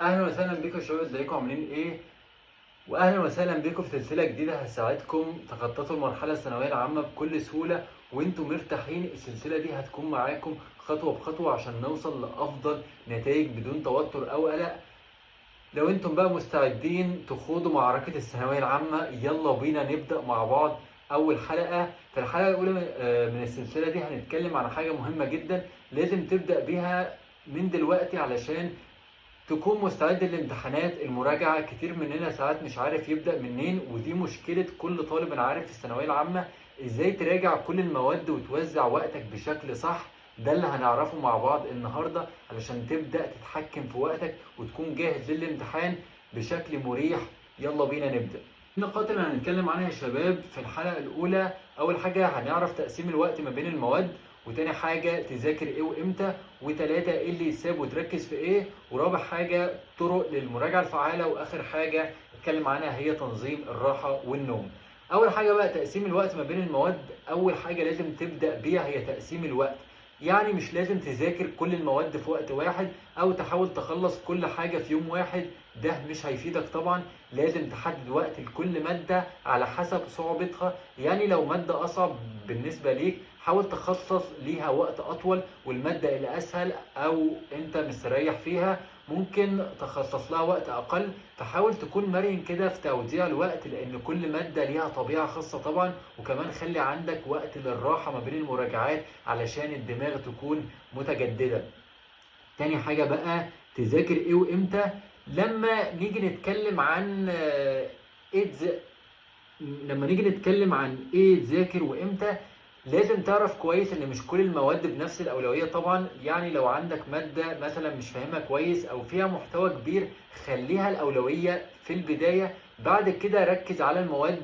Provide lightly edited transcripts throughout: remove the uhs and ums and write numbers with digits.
اهلا وسهلا بكم يا شباب، ازيكم؟ عاملين ايه؟ واهلا وسهلا بكم في سلسلة جديدة هتساعدكم تخططوا المرحلة الثانوية العامة بكل سهولة وانتم مرتاحين. السلسلة دي هتكون معاكم خطوة بخطوة عشان نوصل لافضل نتائج بدون توتر او قلق. لو انتم بقى مستعدين تخوضوا معركة الثانوية العامة، يلا بينا نبدا مع بعض اول حلقة. في الحلقة الاولى من السلسلة دي هنتكلم عن حاجة مهمة جدا لازم تبدا بيها من دلوقتي علشان تكون مستعد للامتحانات. المراجعة. كتير مننا ساعات مش عارف يبدأ منين، ودي مشكلة كل طالب انا عارف في الثانوية العامة. ازاي تراجع كل المواد وتوزع وقتك بشكل صح؟ ده اللي هنعرفه مع بعض النهاردة علشان تبدأ تتحكم في وقتك وتكون جاهز للامتحان بشكل مريح. يلا بينا نبدأ. النقاط اللي هنتكلم عنها يا شباب في الحلقة الأولى: أول حاجة هنعرف تقسيم الوقت ما بين المواد، وتاني حاجة تذاكر ايه وامتى، وتلاتة ايه اللي يتساب وتركز في ايه، ورابع حاجة طرق للمراجعة الفعالة، واخر حاجة اتكلم عنها هي تنظيم الراحة والنوم. اول حاجة بقى تقسيم الوقت ما بين المواد. اول حاجة لازم تبدأ بيها هي تقسيم الوقت. يعني مش لازم تذاكر كل المواد في وقت واحد او تحاول تخلص كل حاجة في يوم واحد، ده مش هيفيدك طبعا. لازم تحدد وقت لكل مادة على حسب صعوبتها. يعني لو مادة اصعب بالنسبة ليك حاول تخصص ليها وقت اطول، والمادة الاسهل او انت مستريح فيها ممكن تخصص لها وقت اقل. فحاول تكون مرن كده في توزيع الوقت، لان كل مادة ليها طبيعة خاصة طبعا. وكمان خلي عندك وقت للراحة ما بين المراجعات علشان الدماغ تكون متجددة. تاني حاجة بقى تذاكر ايه وامتى. لما نيجي نتكلم عن ايه تذاكر وامتى، لازم تعرف كويس ان مش كل المواد بنفس الاولوية طبعا. يعني لو عندك مادة مثلا مش فاهمها كويس او فيها محتوى كبير، خليها الاولوية في البداية. بعد كده ركز على المواد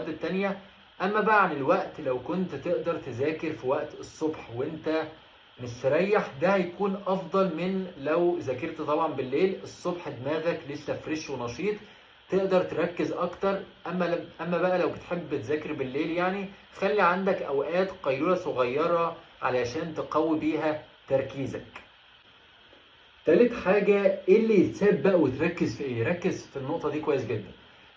التانية. اما بقى عن الوقت، لو كنت تقدر تذاكر في وقت الصبح وانت مستريح ده هيكون افضل من لو ذاكرت طبعا بالليل. الصبح دماغك لسه fresh ونشيط، تقدر تركز اكتر. اما بقى لو بتحب تذاكر بالليل، يعني خلي عندك اوقات قيلولة صغيرة علشان تقوي بيها تركيزك. تالت حاجة ايه اللي يتساب بقى وتركز في ايه. ركز في النقطة دي كويس جدا.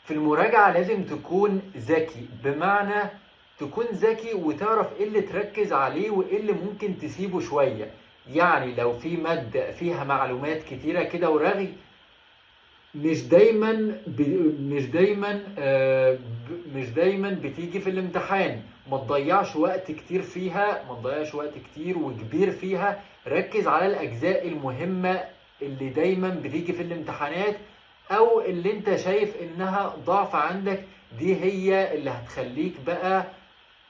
في المراجعة لازم تكون ذكي، بمعنى تكون ذكي وتعرف ايه اللي تركز عليه وايه اللي ممكن تسيبه شوية. يعني لو في مادة فيها معلومات كتيرة كده ورغي، مش دايما بتيجي في الامتحان، ما تضيعش وقت كتير فيها، ما تضيعش وقت كتير وكبير فيها. ركز على الأجزاء المهمة اللي دايما بتيجي في الامتحانات أو اللي انت شايف انها ضعف عندك، دي هي اللي هتخليك بقى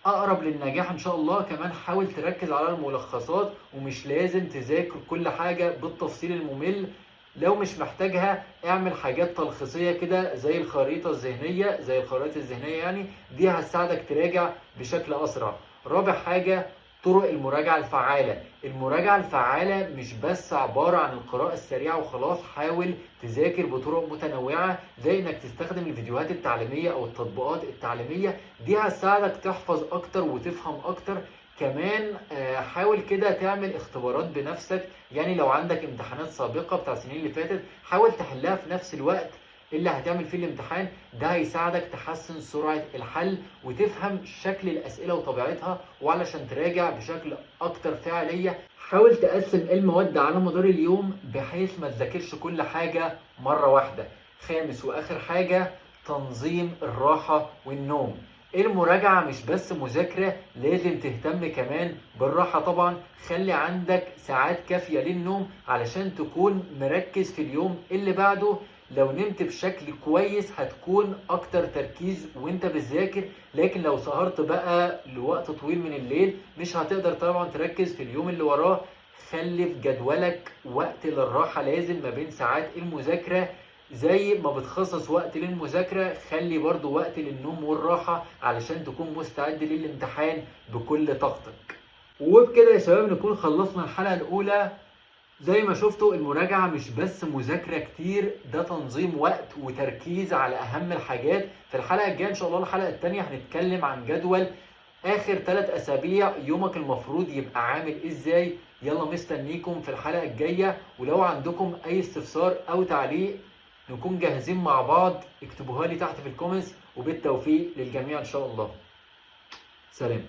أقرب للنجاح إن شاء الله. كمان حاول تركز على الملخصات، ومش لازم تذاكر كل حاجة بالتفصيل الممل. لو مش محتاجها اعمل حاجات تلخيصية كده زي الخريطة الذهنية، زي الخرائط الذهنية يعني، دي هتساعدك تراجع بشكل أسرع. رابع حاجة طرق المراجعة الفعالة. المراجعة الفعالة مش بس عبارة عن القراءة السريعة وخلاص، حاول تذاكر بطرق متنوعة زي انك تستخدم الفيديوهات التعليمية او التطبيقات التعليمية، دي هتساعدك تحفظ اكتر وتفهم اكتر. كمان حاول كده تعمل اختبارات بنفسك. يعني لو عندك امتحانات سابقة بتاع السنين اللي فاتت حاول تحلها في نفس الوقت اللي هتعمل فيه الامتحان، ده هيساعدك تحسن سرعة الحل وتفهم شكل الأسئلة وطبيعتها، وعلشان تراجع بشكل أكتر فاعلية. حاول تقسم المواد على مدار اليوم بحيث ما تذاكرش كل حاجة مرة واحدة. خامس وآخر حاجة تنظيم الراحة والنوم. المراجعة مش بس مذاكرة، لازم تهتم كمان بالراحة طبعا. خلي عندك ساعات كافية للنوم علشان تكون مركز في اليوم اللي بعده. لو نمت بشكل كويس هتكون أكتر تركيز وانت بتذاكر، لكن لو سهرت بقى لوقت طويل من الليل مش هتقدر طبعا تركز في اليوم اللي وراه. خلي في جدولك وقت للراحة لازم ما بين ساعات المذاكرة، زي ما بتخصص وقت للمذاكرة خلي برضو وقت للنوم والراحة علشان تكون مستعد للامتحان بكل طاقتك. وبكده يا شباب نكون خلصنا الحلقة الأولى. زي ما شفتوا المراجعة مش بس مذاكرة كتير، ده تنظيم وقت وتركيز على أهم الحاجات. في الحلقة الجاية إن شاء الله الحلقة التانية هنتكلم عن جدول آخر 3 أسابيع يومك المفروض يبقى عامل إزاي. يلا مستنيكم في الحلقة الجاية، ولو عندكم اي استفسار او تعليق نكون جاهزين مع بعض اكتبوها لي تحت في ال comments، وبالتوفيق للجميع ان شاء الله. سلام.